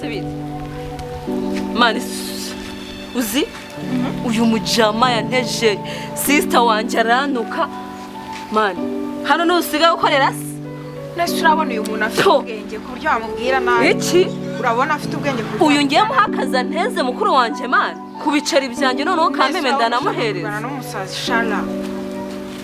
Bimeze bite, man? Uzi uyu mujama yanteje sister wanjye, arantuka, man. Hano nusigaye ukorera se? Nese urabona uyu muntu afite To. ubwenge ku buryo wamubwira nabi? Iki? Urabona afite ubwenge ku buryo Uyu ngiye muhakaza nteze mukuru wanjye, man, ku biceri byanjye. Noneho kameme ndanamuhereza. N'umusazi shara.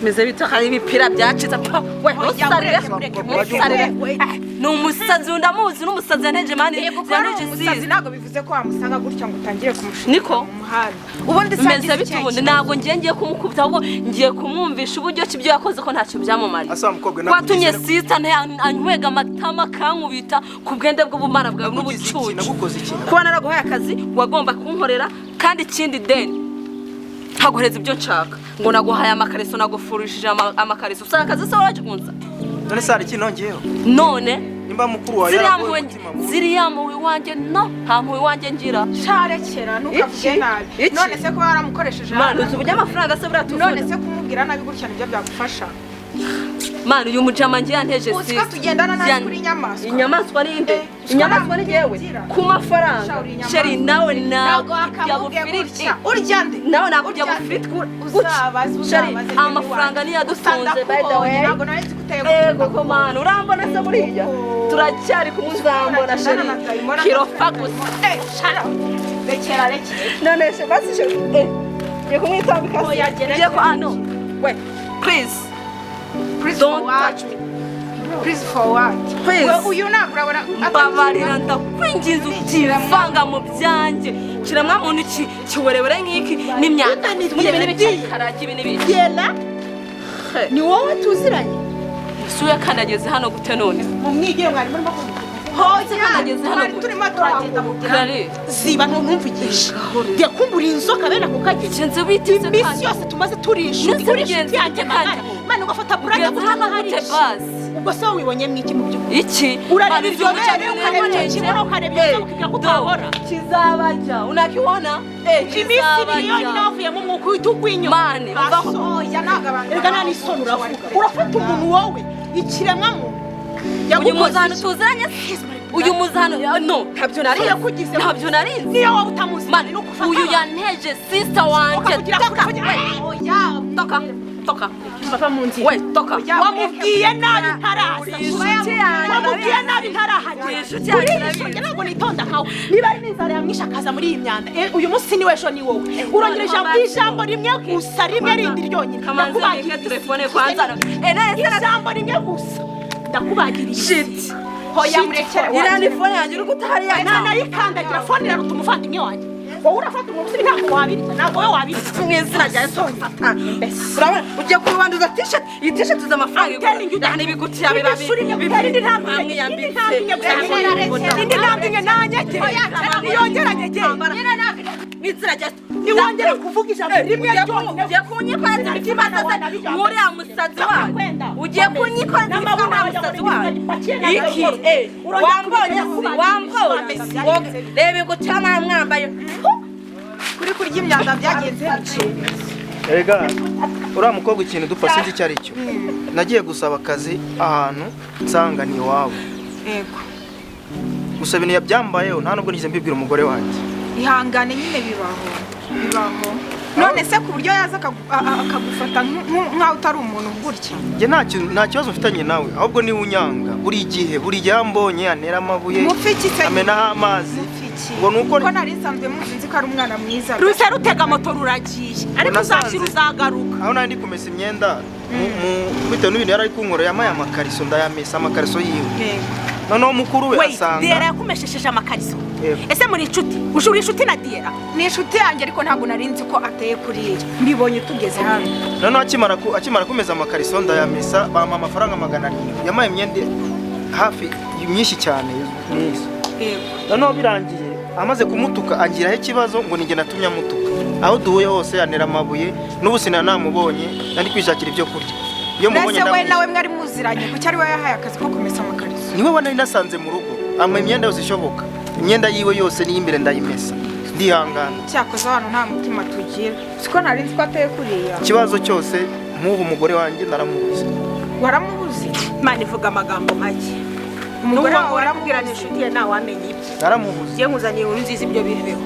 Meze bite? Hari ibipira byacitse pa we. Oya, Ntusarire. mureke, mureke, Ntusarire. mureke. Ni umusazi, ndamuzi, n'umusazi yanteje, man. Yego, kuba ari Yanteje umusazi sister. ntabwo bivuze ko wamusanga gutya ngo utangire kumushika Niko. mu muhanda. Ubundi se Meze agize bite ikihe ubundi? kibazo? Ntabwo ngiye kumukubita, ahubwo ngiye kumwumvisha uburyo ki ibyo yakoze ko ntacyo byamumariye. Asa mukobwa, Watumye nakugize- sister anywega amatama, kankubita ku bwende bw'ubumara bwawe Nakugize iki? n'ubucucu. Nagukoze iki? Kuba naraguhaye akazi wagomba kunkorera, kandi ikindi deni nkaguhereza ibyo nshaka, ngo naguhaye amakariso, nagufurishije amakariso. Usanga akazi se waje kunsa? None se hari ikintu nongeyeho? None Nimba mukuru wawe ziriya yaraguye mpuhwe, umutima mubi. ziriya mpuhwe iwanjye, no, nta mpuhwe iwanjye ngira. Sharekera, ntukavuge Iki? nabi. Iki? None se kuba waramukoresheje Man, uzi uburyo amafaranga se buriya None tuvuna? se kumubwira nabi gutya nibyo byagufasha? Man, uyu mujama ngiye yanteje Uzi ko sister. tugendana nabi Yan- kuri inyamaswa. Inyamaswa ni nde? Eh, Inyamaswa ni yewe ugira. ku mafaranga. Sha, uri inyamaswa. Chéri, nawe Ntabwo nawe wakamubwiye bufiriti. gutya urya nde? Nawe nakurya Urya nde? bufiriti. Uzabaze, Chéri, uzabaze. amafaranga niyo adutunze, by the way. Ntabwo nari nzi ko uteye gutya. Ego ko, man, urambona se buriya? Turacyari kumuzambona, chéri, kirofa gusa. Eh, shara, rekera, rekera. None se basi, chéri, ngiye kumwitambika se? Oya, gerageza. Ngiye ko, ah, no, we, please. Please Don't for what? touch me. Please for what? Please. We, uyu ntabwo urabona Mbabarira, ndakwinginze, utivanga mu byanjye. Kiremwa muntu kiwerewere nk'iki n'imyanda muri ibi n'ibiki karagi ibi n'ibiki. Yela, ni wowe tuziranye? Isuye kandageze hano gute none? Mu mwigire mwari murimo kuvuga. Hoze kandageze hano Twari gute? turimo turagenda mubwira. Clary. Ziba, ntumvugishe. Ngiye kumbura inzoka bene ako kageni. Genze witeze Iminsi kandi. yose tumaze turi inshuti, Nese uri inshuti bigenze yanjye bite kandi? magara. Mane ugafata burage Ugeze hano gutya gute basi? Ubwo se wowe wibonyemo iki mu by'ukuri? Iki? Urareba Mani, iryo bere, ukareba icyo kibuno, ukareba iyo nzoka, ukibwira ko utahora. Kizabajya unakiona. Iminsi 2 yonyine wavuyemo umwuka uhita ugwa inyuma. Man, uvaho. Oya, ntabwo abantu Erega nta n'isoni, uravuga, urafata umuntu wowe ikiremwa muntu Uyu yagukoze muzano iki? tuziranye se? Uyu muzano, no, ntabyo narinzi. Yakugize Ntabyo narinzi. Niyo waba utamuzi, Man, ni ugufata uyu abantu. yanteje sister wanjye. Ukavugira Toka. kure. Oya. Toka, toka. Bava mu nzira. We, toka. Wamubwiye nabi ntaraza. Inshuti yanjye. Wamubwiye nabi ntarahagera. Inshuti yanjye, Kuri iyi urabizi. shonge ntabwo nitonda nkawe. Niba ari n'inzara yamwishe akaza muri iyi myanda, uyu munsi ni ejo ni wowe urongera ijambo, ijambo rimwe gusa, rimwe rindi ryonyine. Kamanzi, Ndakubagiriye. nike telefone kwanza. None se Ijambo rimwe gusa, ndakubagiriye. Shit. Hoya, murekere. Iriya ni phone yanjye uri guta hariya. Nanayikandagira. Phone iraruta umuvandimwe wanjye. Wowe urafata umuntu usiba, ntabwo wabirya, ntabwo wowe wabirya. Mu izina rya Yesu, urabona ugiye kubanduza t-shirt. Iyi t-shirt uzi amafaranga igura? Telling you that. Nta n'ibigutiya biba Iryo shuri rimwe, indi ntambwe imwe, indi ntambwe imwe, indi ntambwe imwe, nanyegere, niyongera nyegere. Mu izina rya Yesu. Niwongera kuvuga ijambo rimwe ryonyine. Ugiye kunyikoreza ikibazo se uriya musazi wawe? Ugiye kunyikoreza ikibazo uriya musazi wawe? Iki wambonye se? Wambonye? Reba igutiya mwambaye. Kuri kurya imyanda byagenze bike? Erega uriya mukobwa, ikintu dupfa sinzi icyo ari cyo. Nagiye gusaba akazi ahantu, nsanga ni iwabo. Yego. Gusa ibintu yabyambayeho, nta nubwo nigeze mbibwira umugore wanjye. Ihangane nyine, bibaho, bibaho. None se ku buryo yaza akagufata nk'aho utari umuntu gutya? Njye nta kintu, nta kibazo mfitanye nawe, ahubwo niwe unyanga. Buri gihe, buri gihe iyo ambonye antera amabuye, Mupfa iki se? amenaho amazi. Mupfa iki? Ngo ni uko Ko nari nsanzwe muzi, nzi ko ari umwana mwiza. Ruhise rutega moto ruragiye, ariko Nasanze- uzashyira uzagaruka. Aho nari ndi kumesa imyenda, bitewe n'ibintu yari ari kunkorera, yampaye amakariso ndayamesa, amakariso yiwe. Yego. Noneho mukuru we We, asanga Diyera yakumeshesheje amakariso? Yego. Ese muri inshuti? Uje uri inshuti na Diyera? Ni inshuti yanjye, ariko ntabwo nari nzi ko ateye kuriya, mbibonye tugeze hano. Noneho akimara kumeza amakariso ndayamesa, bampa amafaranga 700. Yampaye imyenda hafi myinshi cyane n'izo. Yego. Noneho birangiye amaze kumutuka, angiraho ikibazo ngo ninjye natumye amutuka. Aho duhuye hose antera amabuye. N'ubu sinanamubonye, nari kwishakira ibyo kurya. Iyo mubonye Mbese we ndamwishyura. nawe mwari muziranye? Kuki ari we yahaye akazi ko kumesa amakariso? Niwe nari nasanze mu rugo, ampa imyenda yose ishoboka. Imyenda yiwe yose n'iy'imbere ndayimesa, ndihangana. Cyakoze abantu nta mutima tugira. Siko nari nzi ko ateye kuriya. Ikibazo cyose, nk'ubu umugore wanjye naramubuze. Waramubuze? Imana ivuga amagambo make. Umugore N'uwo wawe waramubwira ni waramubuze? inshuti ye, ntawamenya ibye. Naramubuze. Ngiye nkuzaniye inkuru nziza, ibyo biveho.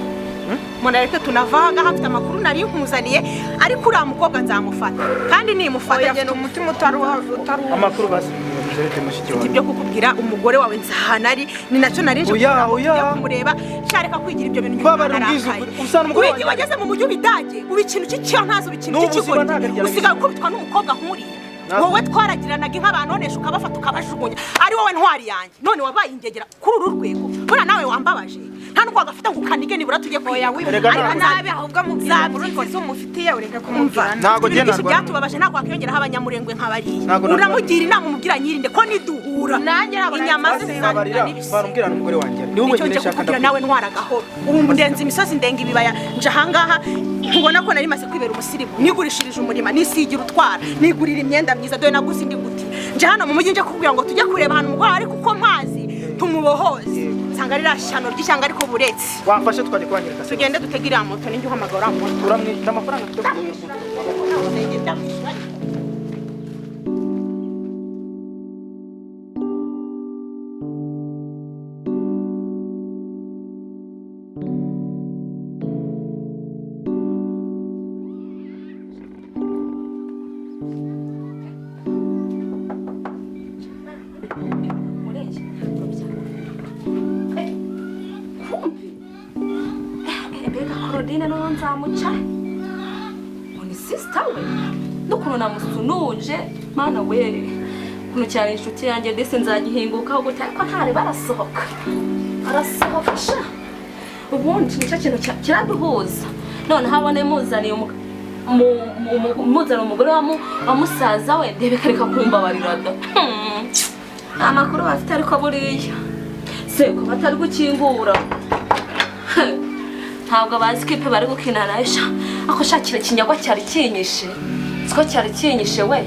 Munareke tunavaga hafite amakuru nari nkuzaniye, ariko uriya mukobwa nzamufata kandi nimufata Oya, njye afite umutima utari utari Amakuru basi bimeze mushiki mfite wanjye? Ibyo kukubwira, umugore wawe nzahana ari ni nacyo nari nje Oya, kugira ngo oya. tujye kumureba. Shareka kwigira ibyo bintu. Mbabara, Nyuma umbwize narakaye. ukuri. Usanga umugore Wigi wanjye- wageze mu mujyi ubidage, uba ikintu cy'icyo ntazi, uba ikintu N'ubu ubuzima cy'ikigoryi, ntabwo ari usigaye ukubitwa n'umukobwa nk'uriya. Wowe twaragiranaga inka banonesha ukabafata ukabajugunya, ari wowe ntwari yanjye, none wabaye ingegera kuri uru rwego. Buriya nawe wambabaje, nta nubwo wagafata ngo ukanige nibura tujye Oya, kwiga. wibwira Ariko nabi, ahubwo amubwira inkuru nziza umufitiye, ureke kumubwira nabi. Ntabwo Ibintu njye byinshi narwana. byatubabaje, ntabwo wakwiyongeraho abanyamurengwe nk'abariya. Ntabwo narwana. Uramugira inama, umubwira nyirinde ko niduhura Nanjye ntabwo inyama ze nari- zizaribwa Babarira, n'ibisiga. barumbwira n'umugore wanjye. Ni wowe Nicyo wenyine nje nshaka. kukubwira nawe ntwara gahoro. Ubu ndenze imisozi, ndenga ibibaya, nje ahangaha ntubona ko nari maze kwibera umusirimu, nigurishirije umurima, nisigira utwara, nigurira imyenda myiza, dore naguze indi guti. Nje hano mu mujyi nje kukubwira ngo tujye kureba ahantu umugore ari, kuko mpazi, tumubohoze. Nsanga ari shyano ry'ishyanga, ariko buretse. Wamfashe tukajya kwangirika se? Tugende dutege iriya moto, ninjye uhamagara uriya moto. Uramwishyura amafaranga mfite kugura. Ndamwishyura. Kumbi mbega Claudine noneho nzamuca ngo ni sister we, n'ukuntu namusunuje. Mana we, ukuntu cyane inshuti yanjye ndetse nzagihingukaho gute? Ariko ntare barasohoka, barasohoka sha. Ubundi nicyo kintu kiraduhuza. Noneho abone muzaniye muzana umugore wa musaza we, ndebe kareka kumbabarira da. Amakuru bafite, ariko buriya se ko batari gukingura, ntabwo bazi ko ipe bari gukina nayo sha. Ako shakira ikinyagwa cyari kinyishe, siko cyari kinyishe we.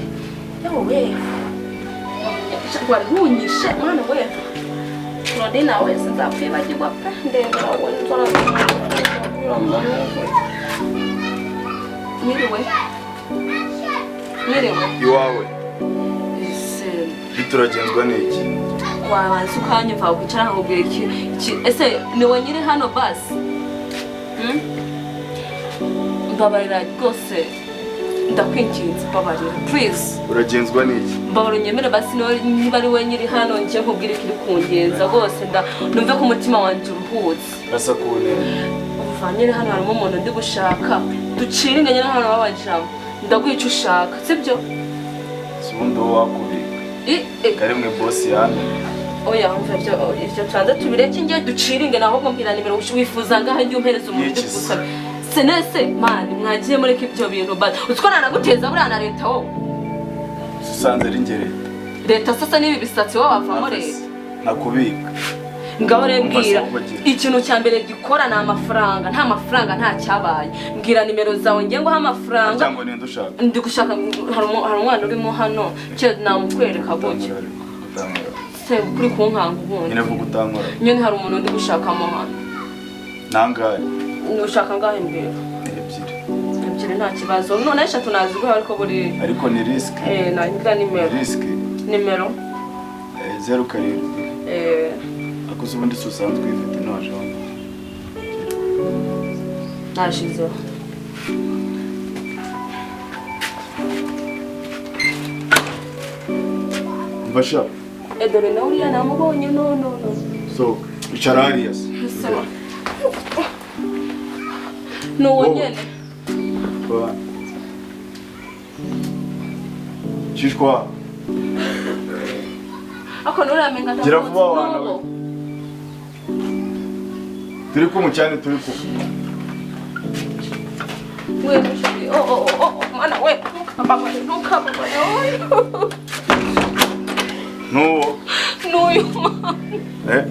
Yewe we, wari wunyishe mwana we. Claudine we, sinzakwibagirwa pe. Ndebera we, nzora mwiriwe, mwiriwe. Iwawe? Ese bituragenzwa n'iki? Wabanza ukanyumva, wakwicara nkakubwira iki. Ese ni wowe nyiri hano basi? Mbabarira rwose, ndakwinginze, mbabarira please. Uragenzwa n'iki? Mbabarira unyemere basi, niba ari wowe nyiri hano, njye nkubwire ikiri kungenza rwose, nda numve ko umutima wanjye uruhutse. Urasa ku ntego. Uva nyiri hano, harimo umuntu ndi gushaka, ducire inganya hano babajamo, ndaguha icyo ushaka, sibyo? Si ubundi wowe wakubika karimwe bosi yame. Oya, umva, ibyo tubanza tubireke, njye duciringe naho ahubwo mbwira nimero wifuza ngaho, njye umpereza umuntu Y'iki se? gusaba senese. Mani, mwagiye mureka ibyo bintu ba utwo nanaguteza buriya na leta wowe. Usanze ari njye leta? Leta sasa n'ibi bisatsi wowe wavamo leta? Nakubika. Ngaho rero Umva se, mbwira. ahubwo gira. Ikintu cya mbere gikora ni amafaranga, nta mafaranga nta cyabaye. Mbwira nimero zawe ngiye nguha amafaranga. Cyangwa ninde ushaka? Ndi gushaka, hari umwana urimo hano cye namukwereka gutya. Utankora ariko, utankora. Se kuri kunkanga ubundi? Nyine vuga utankora. Nyine hari umuntu ndi gushakamo hano. Nangahe? Ushaka ngaho imbere? 2. 2 nta kibazo, none 3 naziguha, ariko buri Ariko ni risque. Nagira nimero. Risque. Nimero. 07. Akoze ubundi si usanzwe uyifite ntaje hano. Nashizeho. Umva sha. Dore nawe uriya namubonye, no no no. Sohoka, icara hariya se. Sawa. Ni uwo Wowe. nyene. Ba. Shishwa. Ako nturamenga. Gira vuba wana we. Turi kumwe cyane, turi kumwe. We mushiki, oh oh oh oh, mana we, ntukambabare, ntukambabare. Nuwo? N'uyu mama. Eh?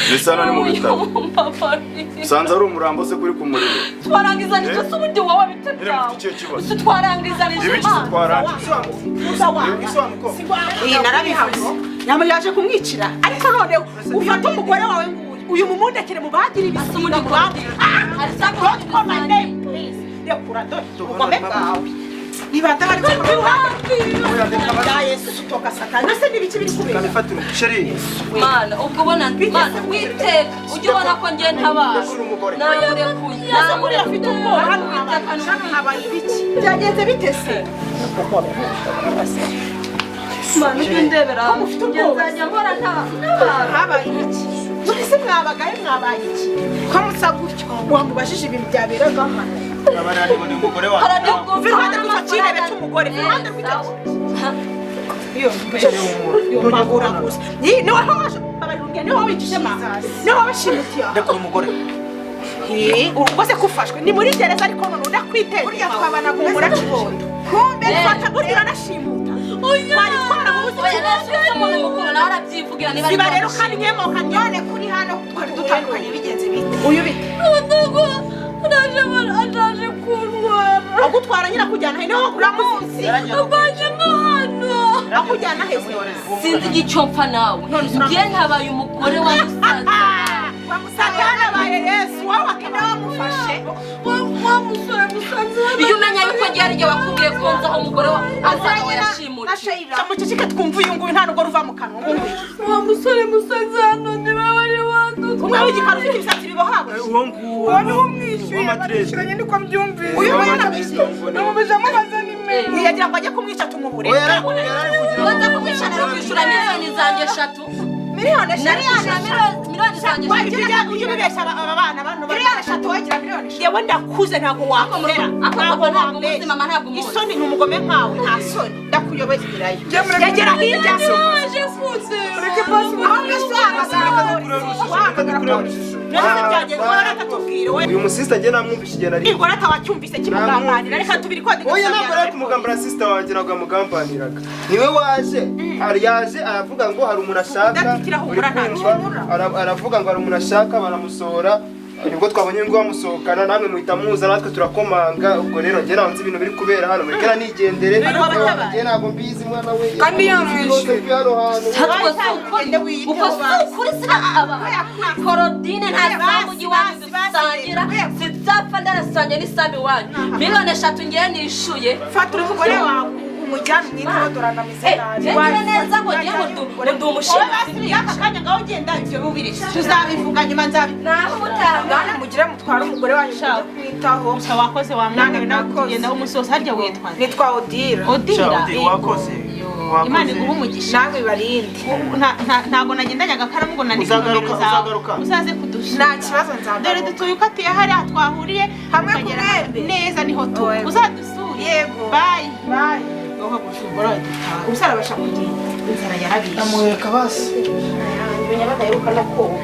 Mbese hano ni mu bitaro? Mbabarira. Usanze ari umurambo se kuri ku muriro? Twarangizanije Eh? se ubundi wowe bite Nyine byawe? mufite ikihe kibazo? Se twarangizanije? Ibiki se Mana? twarangiza? Iyi narabivuze, nyama yaje kumwicira, ariko noneho ufate umugore wawe nguyu, uyu mumundekere mubagire ibisiga mu bandi. Don't call my name, please. Rekura, dore ubugome bwawe. Ni bande bari Ya Yesu, toka Satani. Ese ni ibiki biri kubera? Kanifatira chérie. Mana, ubwo ubona Mana witeka ujye ubona ko ngiye ntabara. Ndekura umugore. Namurekuye. Namurekuye, afite ubwoba. Hano Uwiteka ni Hano habaye ibiki? Byagenze bite se? Mana, ujye undebera. Ko mufite ubwoba? Nzajya mpora ntabara. Habaye ibiki? None se mwabagaye mwabaye iki? Ko musa gutyo wamubajije ibintu byaberaga hano? Abarani ni umugore wanjye. Karadiyo Va iruhande rw'icyo kirebe cy'umugore, va iruhande rw'icyo Iyo Chérie, humura. yomagura gusa. Ni ni wowe waje babarunge, ni wowe wicishema, ni wowe washimutiye aha. Ndekura umugore. Eh, ubwo se kufashwe ni muri gereza, ariko none udakwiteza. Burya twabana humura kumeze kibondo. Kumbe fata, burya uranashimuta. Twari twaramubuze. Oya, nashimuse umuntu mukuru nawe arabyivugira niba ari Ziba rero kandi nyemoka. None kuri hano twari dutandukanye bigenze bite? Uyu bite? Ntabwo ashaje kuntwara. Agutwara nyine akujyana he? Niho uramuzi? Avanyemo hano. Akujyana he se? Sinzi icyo mpfa nawe. Ngiye ntabaye umugore wa musaza. Satani abaye Yesu, wowe akaba Wamufashe. Wa musore musaza. Iyo umenya yuko ngiye ari njye wakubwiye ko nzi aho umugore wa musaza we na yashimutse. Sheila. Muceceke twumva uyu nguyu, nta nubwo ruva mu kanwa. Wa musore musaza hano niba wari wadutwaye. Umwe w'igikara ufite imisatsi bibohawe. Uwo nguwo. Uwo niwe umwishyuye. W'amadirede. Barishyuranye niko mbyumvise. Uyu nguyu yaramwishyuye. Namubije amubaza nimero. Yagira ngo ajye kumwica tumubure. Oya, yari kugira ngo Uza kumwica nari kwishyura miliyoni zanjye 3. Miliyoni Nari 3. kwishyura miliyoni zanjye 3. Wagira ujye ubibeshya aba bana bano. Miliyoni 3, wagira miliyoni 3. Yewe, ndakuze, ntabwo wakorera. Ako Ntabwo papa ntabwo umuzi, wambeshya. mama ntabwo umuzi. Isoni ni umugome nkawe, nta soni. Ndakuyobeza igerayo. Yegera hirya. Yaje kundeba. Ureke pasi. Aho mwese Reka dukurebe urushusho, reka dukurebe urushusho. None se byagenze wowe aratubwira we? Uyu musista njye namwumvishe igihe nari Nibwo rata wacyumvise kimugambanira, reka tubiri kode. Oya, ntabwo yari kumugambana, sister wanjye ntabwo yamugambaniraga. Niwe waje, hari yaje aravuga ngo hari umuntu ashaka. Udatikira, humura, Uri ntacyo. kumva? Aravuga ngo hari umuntu ashaka, baramusohora. Nibwo twabonye ngo bamusohokana, namwe muhita muza, natwe turakomanga. Ubwo rero njye ntabwo nzi ibintu biri kubera hano, mureke nigendere. Niwe wabatabaye. Njye ntabwo mbizi, mwana we. Kandi yamwishyuye. Mvi hano hantu. Uko si ukuri, uko si ukuri, sinakabara Korodine, nta sambu iwanyu dusangira, sinzapfa ndarasangira n'isambu iwanyu. Miliyoni 3 ngiye nishuye. Fata umugore wawe umujyane umwiteho, dore anameze nabi. Ngira neza ngo ngiye ngo ndi Wowe umushinga. basi aka kanya ngaho genda, ibyo bubirije tuzabivuga nyuma, nzabi Naho ubutaha. Bwana, mugire mutware umugore wanyu mujye kumwitaho. Gusa wakoze wa mwana we, nawe Nakoze. tugendaho umusozi. Harya witwa nde? Nitwa Odira. Odira. Odira, wakoze. Imana iguhe umugisha. Namwe ibarinde. Ntago nagendanye agakaramu ngo nandike Uzagaruka, nomero zawe. uzagaruka. Uzaze kudusura. Nta kibazo, nzagaruka. Dore dutuye ukatiye hariya twahuriye. Hamwe ku Ukagera mwembe. neza niho tuba. Oya. Uzadusure. Yego. Bye. Bye. Wowe gushobora dutaha ubusa, arabasha kugenda, inzara yarabishe. Amuheka basi. Menya badaheruka no koga.